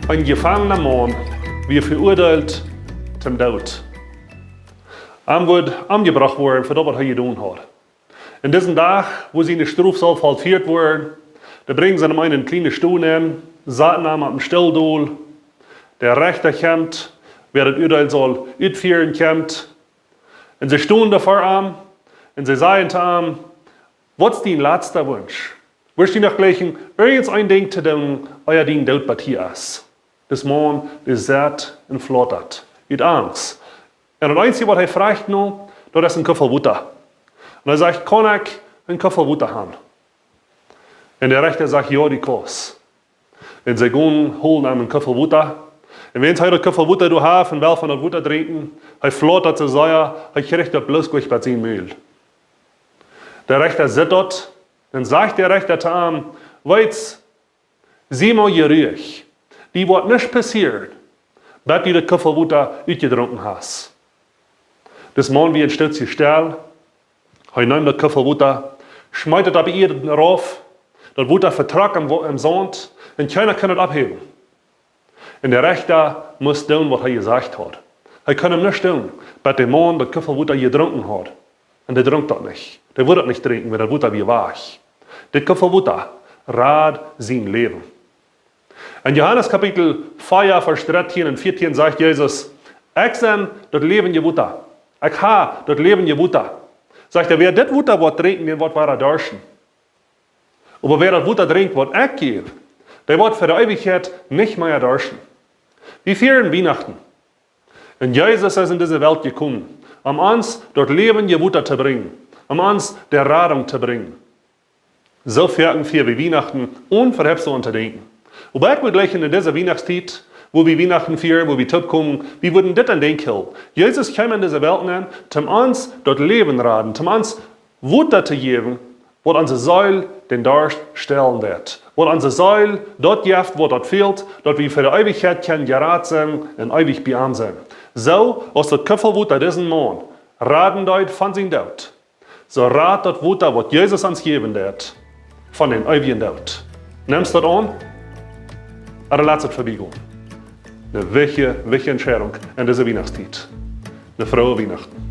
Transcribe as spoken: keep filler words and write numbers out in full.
Een jefangna Maun wia veuadeelt toom Doot. Hee wudd omjebrocht woaren fa daut, waut hee jedonen haud. Aun disen Dach, wua siene Strof saul vollfieet woaren, doa brinjen see am en eene kjliene Stool nenn, saten am opp een Stool dol. De Rechta kjemt, wäa daut Uadeel saul utfieren, kjemt. Un see stonen doa ver am un see säden to am: "Waut es dien latsta Wunsch? Wurscht du noch jleichen, irjent een Dinkj to doonen, ea dien Doot bie die es?" Dis Maun, dee sett un flautat ut Angst. Un daut eensje, waut hee fruacht nu, daut es een Kuffel Wota. Un hee sajcht: "Kaun ekj een Kuffel Wota haben?" Un de Rechta sajcht: "Jo, du kaust." Un see gonen, holen am een Kuffel Wota. Un wiels hee daut Kuffel Wota doa haft un well von daut Wota drinkjen, hee flautat soo sea, hee kjricht daut bloos goanich bie sien Mul. De Rechta sitt daut un sajcht de Rechta to am: "Weetst, sie mau jeruich. Die woat nuscht passieren, bat du daut Kuffel Wota utjedrunken hast." Dis Maun wia een Stootje stell. Hee neem daut Kuffel Wota, schmeet daut opp de Ieed rauf, daut Wota vetrock em Wo-, em Saunt, un kjeena kunn daut opphäwen. Un de Rechta must doonen, waut hee jesajcht haud. Hee kunn am nuscht doonen, bat de Maun daut Kuffel Wota jedrunken haud. Un dee drunk daut nich. Dee wudd daut nich drinkjen, wiels daut Wota wia wajch. Dit Kuffel Wota rad sien Läwen. En Johanes Kapitel vea, Varsch dartieen un vieetieen sajcht Jesus: "Ekj sie daut läwendje Wota. Ekj hab daut läwendje Wota." Sajcht hee: "Wäa dit Wota woat drinkjen, dän woat wada darschten. Oba wäa daut Wota drinkjt, waut ekj jäw, dee woat fa de Eewichkjeit nich mea darschten." Wie fieren Wienachten. Un Jesus es en dise Welt jekomen, om ons daut läwendje Wota to brinjen, om ons de Radunk to brinjen. Soo foaken fieren wie Wienachten, onen veheftsoen to denkjen. Oba ekj wudd jleichen, en dise Wienachtstiet, wua wie Wienachten fieren, wua wie toopkomen, wie wudden dit en Denkj hoolen. Jesus kjeem en dise Welt nenn, om ons daut Läwen raden, om ons Wota to jäwen, waut onse Seel dän Darscht stellen woat. Waut onse Seel daut jeft, waut daut fält, daut wie fa de Eewichkjeit kjennen jerat sennen un eewich bie am sennen. Soo aus daut Kuffel Wota disen Maun raden deed von sienen Doot, soo rat daut Wota, waut Jesus ons jäwen deed, von dän eewjen Doot. Nemst daut aun? Ooda latst daut verbiegonen? Eene wichtje, wichtje Entscheidunk en dise Wienachtstiet. Eene frooe Wienachten.